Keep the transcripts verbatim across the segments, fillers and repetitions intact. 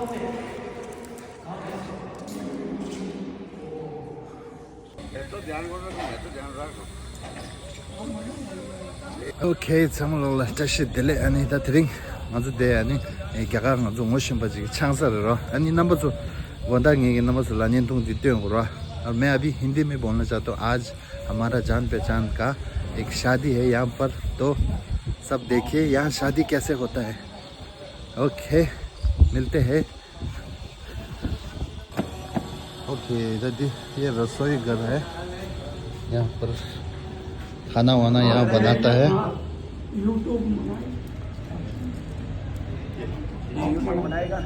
ཨོ་ཁེ། ཚང་མ་ལོག་ལ་བཀྲ་ཤིས་བདེ་ལེགས། ཨ་ནི་ད་དེ་རིང་ང་ཚོ་དེ་ཨ་ནི་རྒྱ་གར་ང་ཚོ་ངོ་ཤེས་པ་ཅིག་ཆང་ས་རེད་རོ། ཨ་ནི་རྣམ་པ་ཚོ་དགོང་དག་ངེད་ཀྱི་རྣམ་པ་ཚོ་ལ་བརྙན་ཐུང་འདི་སྟོན་དགོས་རོ། और मैं अभी हिंदी में बोलना चाहता हूँ। आज हमारा जान पहचान का एक शादी है यहाँ पर, तो सब देखिए यहाँ शादी कैसे होता है। ओके, मिलते हैं। ओके, दादी, ये रसोई घर है, यहाँ पर खाना वाना यहाँ बनाता है। YouTube बनाएगा।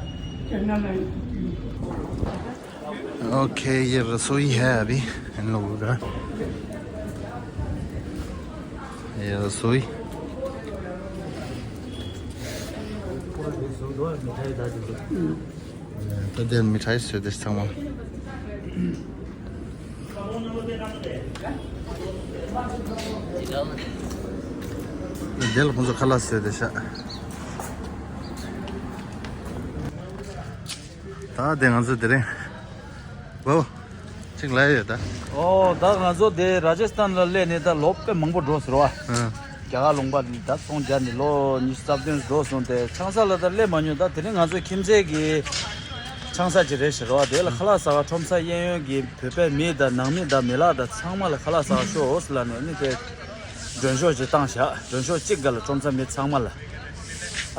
ओके, ये रसोई है अभी इन लोगों का। ये रसोई। ད་དེར་མི་ཁྲའི་བཟོས་ཏེ་ཚང་མ། དེ་ལ་ཁོང་ཚོ་ཁ་ལག་བཟོས་ཏེ་ཤག་ད་དེ་ང་ཚོ་དེ་རིང་། ཝའོ། གཅིག་ལ་ཡོད་ད། ཨོ་ད་ང་ཚོ་དེ་ར་ཇ་སི་ཐན་ལ་སླེབས་ནས་ད་ལོ་དཔེ་མང་པོ་འགྲོ་ཟེར་བ། ཨ། རྒྱ་གར་ལུང་པ་ནི་ད་ཚོང་རྒྱག་ནས་ལོ་ཉི་ཤུ་རྩ་བདུན་འགྲོ་སོང་སྟེ་ཆང་ས་ལ་ད་སླེབས་མ་མྱོང་། ད་དེ་རིང་ང་ཚོ་ཁྱིམ་མཚེས་ཀྱི་ཆང་ས་ཅིག་རེད་ཟེར་བ། དེ་ལ་ཁ་ལག་ཟ་བ། ཁྲོམ་ས་གཡས་གཡོན་གྱི་བོད་པའི་མི་དང་ནང་མི་དང་མི་ལགས་དང་ཚང་མ་ལ་ཁ་ལག་ཟ་བ་ཤོག་ཟེར་ལབ་ནས་ནི་དེ། མགྲོན་ཤོག་ཅིག་བཏང་བཞག་མགྲོན་ཤོག་གཅིག་སྒང་ལ་ཁྲོམ་ས་མི་ཚང་མ་ལ།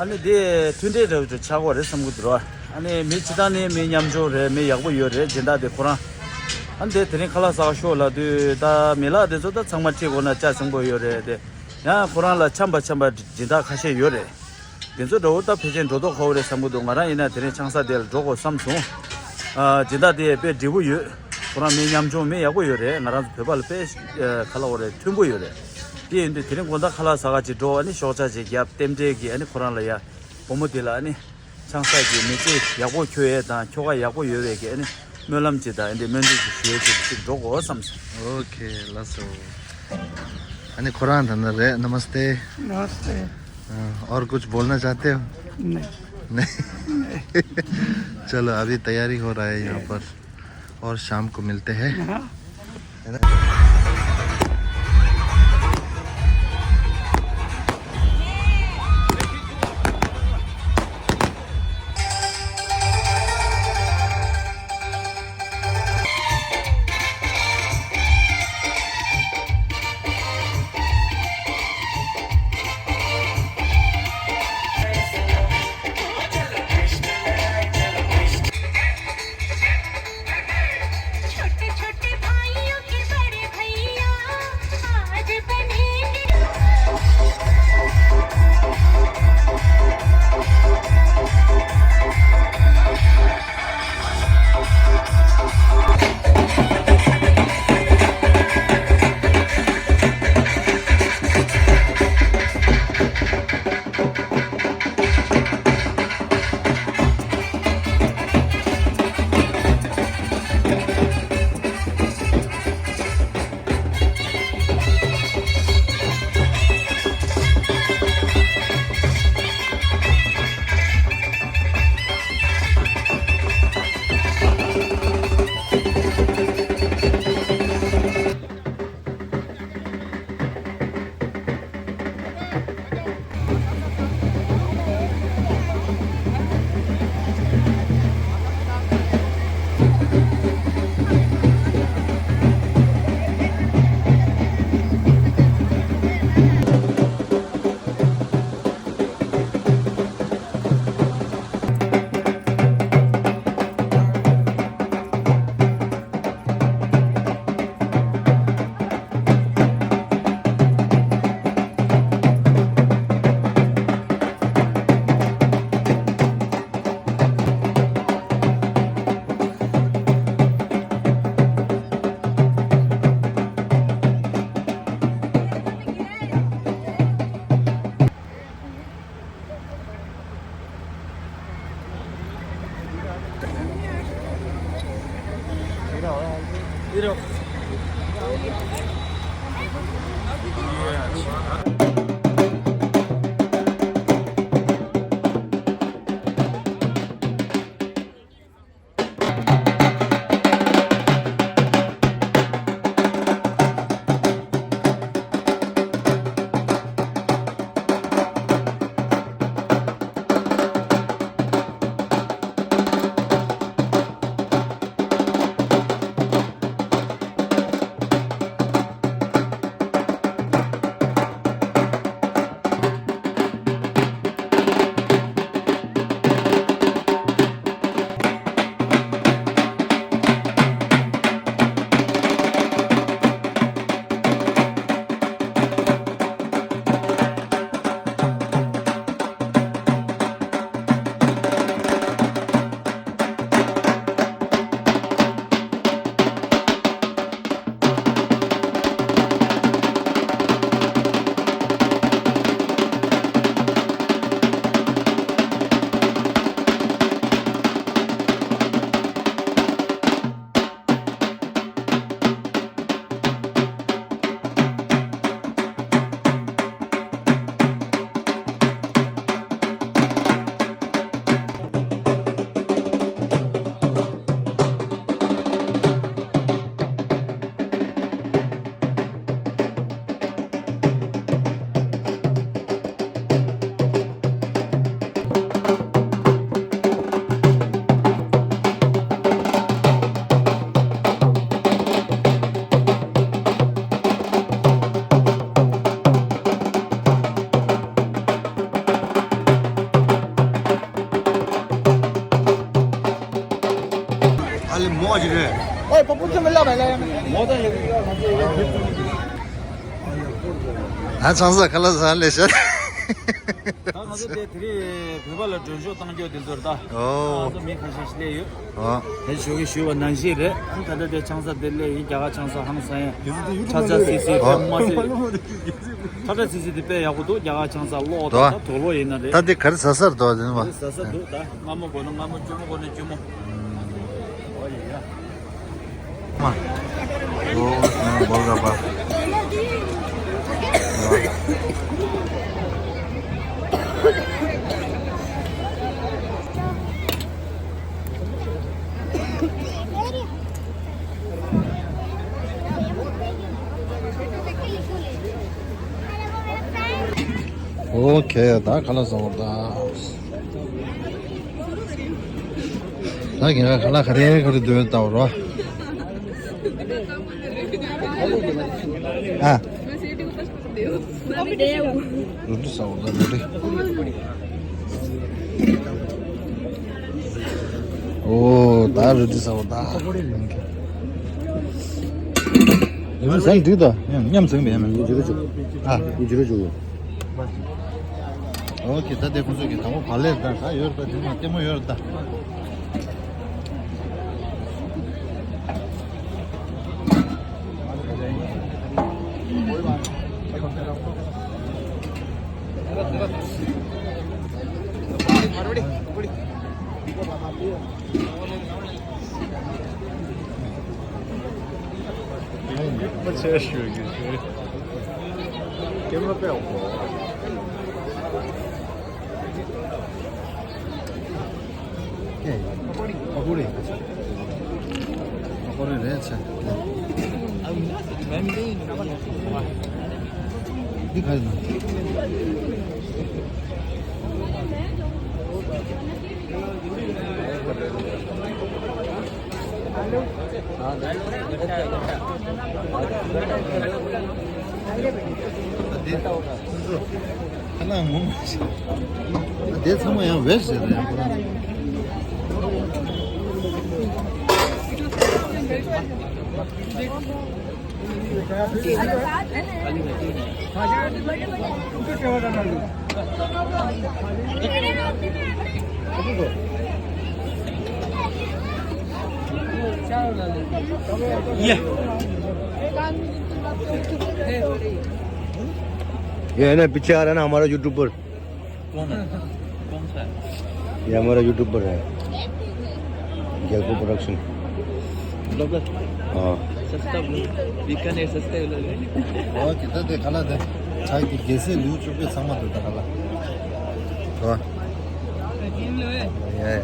ཨ་ནི་དེ་མཐུན་འབྲེལ་འདྲ་བོ་ཆགས་ཀྱི་ཡོད་རེད་བསམ་གྱི་འདུག་ར། ཨ་ནི་མི་སྤྱིར་བཏང་ནི་མི་ཉམ་ཆུང་རེད། མི་ཡག་པོ་ཡོད་རེད། སྦྱིན་བདག་དེ་ཁོ་རང་། ཨ་ནི་དེ་དེ་རིང་ཁ་ལག་ཟ་བ་ཤོག་ལབ་དུས་ད་མི་ལགས་དེ་ཚོ་ད་ཚང་མ་ཁྲིད་དགོས་ན་ལྕགས་ཟིང་པོ་ཡོད་རེད་དེ། ཡང་ཁོ་རང་ལ་འཆམ་པ་འཆམ་པ་སྦྱིན་བདག་ཁ་ཤས་ཡོད་རེད། དེ་ཚོ་འདྲ་བོ་ད་ཕལ་ཆེར་འགྲོ་མདོག་ཁ་པོ་རེད་བསམ་གྱི་འདུག་ང་རང་ཡིན་ན་དེ་རིང་ཆང་ས་དེ་ལ་འགྲོ་དགོས་བསམ་སོང་། ཨ། སྦྱིན་བདག་དེ་དཔེ་འདྲིས་པོ་ཡོད། ཁོ་རང་མི་ཉམ་ཆུང་མི་ཡག་པོ་ཡོད་རེད། ང་རང་ཚོ་བོད་པ་ལ་དཔེ་ཨ། ཁ་ལག་འོ་རེད། མཐུན་པོ་ཡོད་རེད། དེ་ཡིན་དུས་དེ་རིང་དགོང་དག་ཁ་ལག་ཟ་ག་ཅིག་འགྲོ། ཨ་ནི་ཤོག་ཆག་ཅིག་རྒྱབ། རྟེན་འབྲེལ་གྱི་ཨ་ནི་ཁོ་རང་ལ་ཡ། བུ་མོ་དེ་ལ་ཨ་ནི་ཆང་ས་གི་མི་ཚེ་ཡག་པོ་འཁྱོལ་ཡས་དང་ཁྱོ་ག་ཡག་པོ་ཡོད་པའི་གི་ཨ་ནི་སྨོན་ལམ་ཅིག་དང་ཨ་ནི་སྨོན་འདུན་ཅིག་ཞུ་ཡས་ཅིག་ཅིག་འགྲོ་དགོས་བསམ་སོང་། ओके, ལགས་སོ། ཨ་ནི་ཁོ་རང་ད་ནི་རེད། नमस्ते। नमस्ते। हाँ, और कुछ बोलना चाहते हो? नहीं। नहीं। चलो, अभी तैयारी हो रहा है यहाँ पर, और शाम को मिलते हैं। हाँ। है ना? छोटे छोटे भाइयों के बड़े भैया आज बनेंगे। མོ་ཅི་རེད། ཨེ་པ་པུ་ཅི་མི་ལ་བ་ལ་ཡ། མོ་ད་ཡ། ད་ཆང་ས་ཁ་ལག་ཟ་ལེ་ཤ། ད་ང་ཚོ་དེ་དེ་རིང་བོད་པ་ལ་མགྲོན་ཤོག་བཏང་རྒྱུ་དེ་ཚོར་ད། ཨོ། ང་ཚོ་མི་ཁ་ཤས་ཤིག་སླེབས་ཡོད། ཨོ། དེ་ཞོགས་ཀྱི་ཞུས་པ་ནང་བཞིན་རེད། ཨ་ད་ལྟ་དེ་ཆང་ས་དེ་སླེབས་ཡིན། རྒྱ་གར་ཆང་ས་ཧང་སང་ཡ། ཁྲ་ཆ་སི་སི་ཨོ། དཔེ་མ་སྲིད། ཁྲ་ཆ་སི་སི་དེ་དཔེ་ཡག་པོ་འདུག་རྒྱ་གར་ཆང་ས་གློག་ད་ད་དུག་ལོག་ཡིན་ན་རེད། ད་དེ་ག་རེ་ཟ་སར་འདུག་དེ་ནི་བ། ཟ་ས་འདུག་ད་མངར་མོ་དགོས་ན་མངར་མོ། སྐྱུར་མོ་དགོས་ན་སྐྱུར་མོ། ཨོ་ཡ་ཡ། མ། ཨོ་ཨོ་གོལ་ག་པ། ཨོ་ཁེ། ད་ཁ་ལག་ཟ་བར་ད། ད་ཁྱེད་རང་ཁ་ལག་ག་རེ་ག་རེ་འདོན་ལྟ་བུ་རོ། ཨ། རོ་ཏི་ཟ་བར་ད་རོ་ཏི། ཨོ་ད་རོ་ཏི་ཟ་བར་ད། རོ་ཏི་ཟ་འགྲིག་ད། མཉམ་མཉམ་ཟིན་པས་མེད། ཨ་ཇི་རོ་ཇུ། ཨོ་ཁེ། ད་དེ་ཁོང་ཚོ་གི་དང་པོ་བག་ལེབ་ད་ད་ཡོད་རེད། ད་དེ་མ་ལྟད་མོ་ཡོད་རེད་ད། ཀེམ་ར་པེ་ཨོ། ཨེ། ཨ་ཀོ་རེ། ཨ་ཀོ་རེ་རེད་ཆ། འདི་ག་རེ་ན། ཁ་ལག་ངོ་མ་ཤེས། དེ་ཚང་མ་ཡང་བེད་ཟེར་རེད་ཁོ་རང་། ये। ये है ना, पीछे आ रहा है ना हमारा यूट्यूबर। कौन है? कौन सा है? ये हमारा यूट्यूबर है, गेको प्रोडक्शन। ब्लॉगर। हाँ। सस्ता ब्लॉगर, बीकानेर सस्ता ब्लॉगर। हाँ, कितना देखा ना दे। चाय की कैसे लू चुके समझ होता हला। हाँ। ये।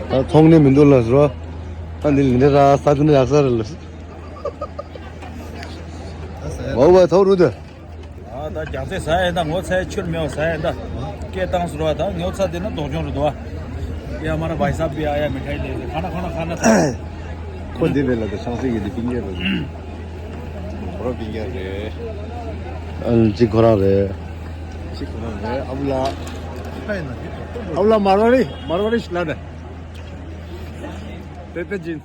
ད་ཚོང་ནི་མི་འདུག་ལ་ཟེར་བ། ད་འདི་ལི་འདྲ་ར་ས་ཁུ་ནི་ཡག་ས་རེད་ལ། ཨོ་བ་ཐོག་རུ་དུ། ཨ་ད་རྒྱག་ཚད་ཟ་ཡ་ད། ངོ་ཚ་ཡ་ཆུར་མེད་པ་ཟ་ཡ་ད། སྐད་བཏང་ཟེར་བ་ད། ངོ་ཚ་དེ་ན་དོག་ཅོང་རེད་དོ། ཡ་མ་ར་བའི་སབ་པི་ཨ་ཡ་མི་ཁྲའི་ལེ་ཁ་ན་ཁོ་ན་ཁ་ན་ད། ཁོ་འདི་རེད་ལ་ད། ཤང་སི་ཡི་དེ་པིང་ཡ་རེད། ཁོ་རང་པིང་ཡ་རེད། ཨ་གཅིག་ཁོ་རང་རེད། གཅིག་ཁོ་རང་རེད། ཨབ་ལ། ཨབ་ལ་མར་ཝ་རི། མར་ཝ་རི་ཤི་ལ་ད། པེ་པེ་ཇིན།